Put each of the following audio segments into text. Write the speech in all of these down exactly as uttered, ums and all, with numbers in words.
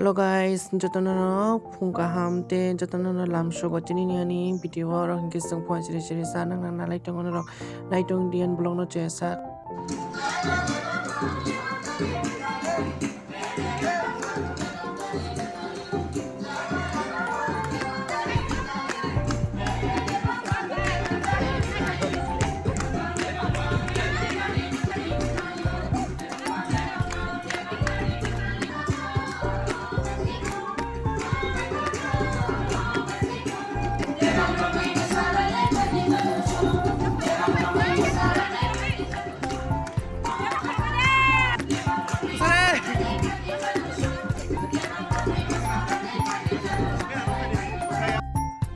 Hello guys, jotono no phung kaham tei jotono no lam sugo. Tini ni ani video o rok hinkhe chwng phone siri siri sa nang nang nalai tongo norok. Naitung di ani vlog no chesa.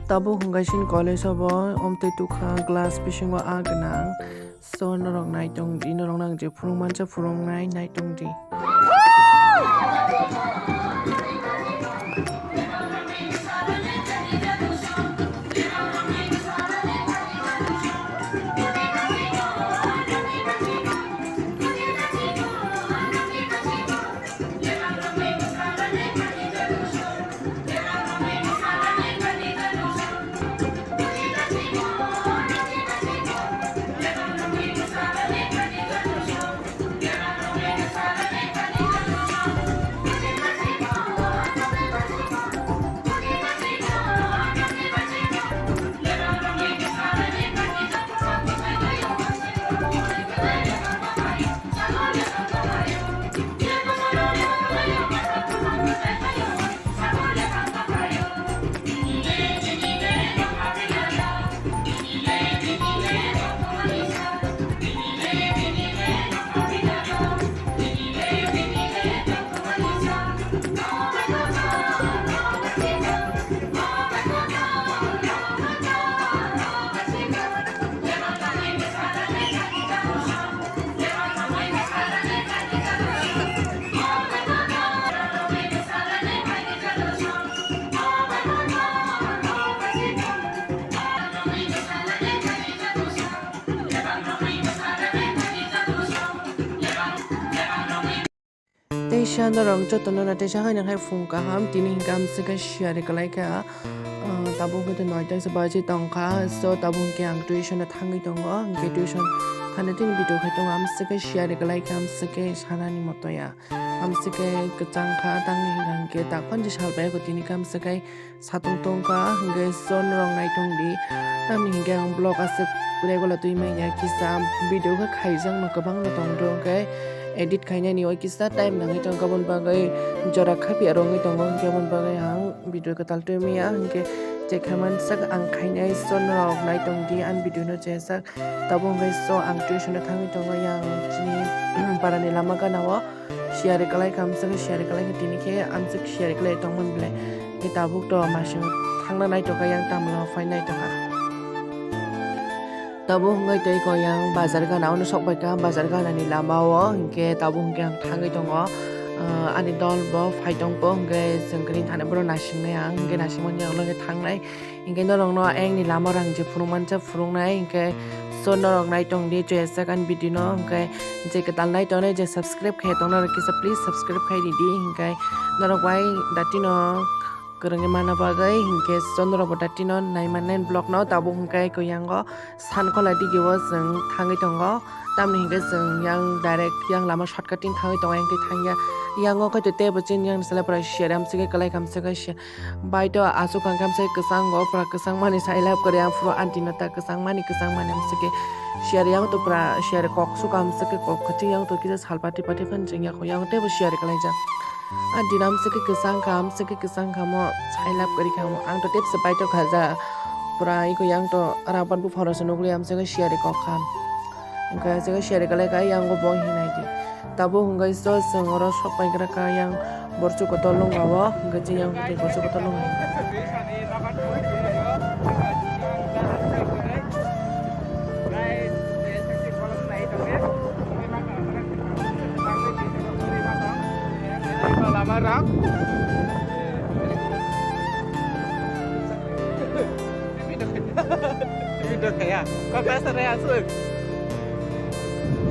Tabuk hwnkhe chini college o bo omtwi tukha glass bisingo ah gwnang. So norok nai tong di, norok nang je phurung mansa phurung nai, nai tong di. Teisa norok jotono na teisa haino hai phung kaham, tini hinkhe amswkhe siyari kwlaikha, ah, tabuk hwnkhe noita se baji tongkha, so tabuk hwnkhe ang tuition o thangwi tongo, hinkhe tuition thani tini video khai tongo, amswkhe siyari kwlaikha, amswkhe sanani motoya, amswkhe kwchangkha, tangwi hinkhe tak panji salbai tini khe amswkhe. Satung tongkha, hwnkhe so norok naitung di. Tamni hinkhe ang vlog aswk regular twi manya, kisa video khe khaijakno kwbangno tongdo, hwnkhe edit khainani o kisa time nangwi tongkha, aboni bagwi jora khapya rwngwi tongo, hwnkhe aboni bagwi ang video kwtal twi manya, hwnkhe je khaimani sak ang khainai, so norok naitung di ani video no chesa. Tabuk hwnkhe so ang tuition o thangwi tongo, yang chini parani lama gana o. Siyari kwlai kha, amswk khe siyari kwlai kha, tini khe amswk siyari kwlai tongmani belai. Khe tabuk to masing thangna naitokha, yang tamla phai naitokha. Tabuk hwnkhe tei ko yang bazar gana ono sok bai kha, bazar gana ni lama o hinkhe tabuk hwnkhe ang thangwi tongo. Ah, ani dol bo phai tongkho, hinkhe chwng kwrwini thani bono naisingni ang, hinkhe naisingmani ang logwi thangnai. Hinkhe norokno ayangni lama rang je phunukmani cha phunuknai, hinkhe so norok naitong di chwraijak ani video no, hinkhe je kwtal naitongnai je subscribe khe tongnai rok kisa please subscribe khai ridi, hinkhe norok bai datino kwrwngwi manna bagwi, hinkhe so norok bo datino naimannai vlog no tabuk hinkhe koi yango sankhola digio chwng thangwi tongo, tamni hinkhe chwng yang direct yang lama shortcut thangwi tongo, yang khe thangya yango khe tei teibo chini yang salai pura share amswkhe kwlai kamswkhe. Bai to aswk ang khe amswkhe kwchang go, pura kwchang mani sai lab kwrwi ang phuru aunty no ta kwchang mani kwchang mani amswkhe share yang to pura share kok swk amswkhe kok kwchwng yang to kisa sal pati pati phan chwng yakho yang teibo share kwlaijak. Aunty no amswkhe kwchang kha, amswkhe kwchang kha mo sai lab kwrwi kha mo, ang to teibo se bai to kha ja pura iko yang to rang pan buphang rok se nukli amswkhe share kok kha. Hwnkhe aswk siyari kwlai kha, yang bo bo hinwi nai di. Tabuk hwnkhe so chwng oro sok pai gra kha, yang borchuk kotor lwnga o, hwnkhe chini yang tei borchuk kotor lwnga. Lama rang. Video kaya. Kok rasa raya asuk.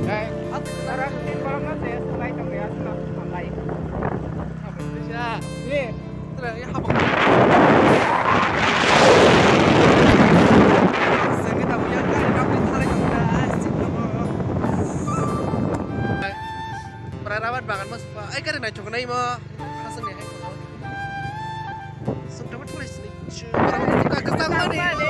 Kai. Aku sekarang di kolom nasi ya, sungai tong ya, sungai. Ya, ye. Tra, ya, habo. Sengke tamo ya, kari rok ni thalai tamo na, asik tamo. Pura rabar bagan mas pa, ai kari nai chok nai mo. Hasan ya, ai. Sung tamo thalai sini. Sung tamo thalai sini. Sung tamo thalai sini.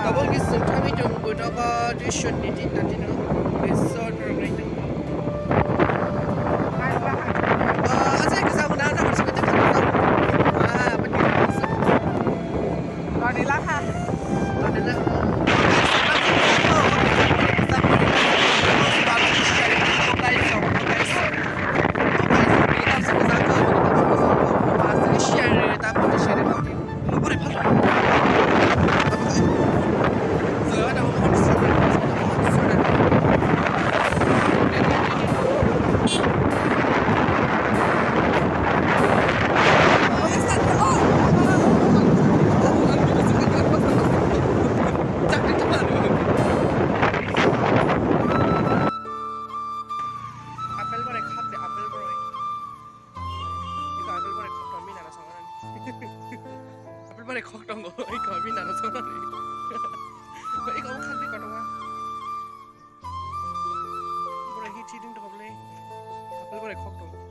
Tabuk ni sung thangwi chwng buino ko tuition ni tin na tino lesson rwgwi tongo. Ah, acha kisa muna na harsa kisa kisa. Ah, bati kisa. Roni lakha. Roni lakha. Apple borai khap de, apple borai. Iko apple borai khok tong mina na songo nani. Apple borai khok tongo, iko mina na songo nani. Iko khak de kotonga. Borai hi thiding to hoble. Apple borai khok tongo.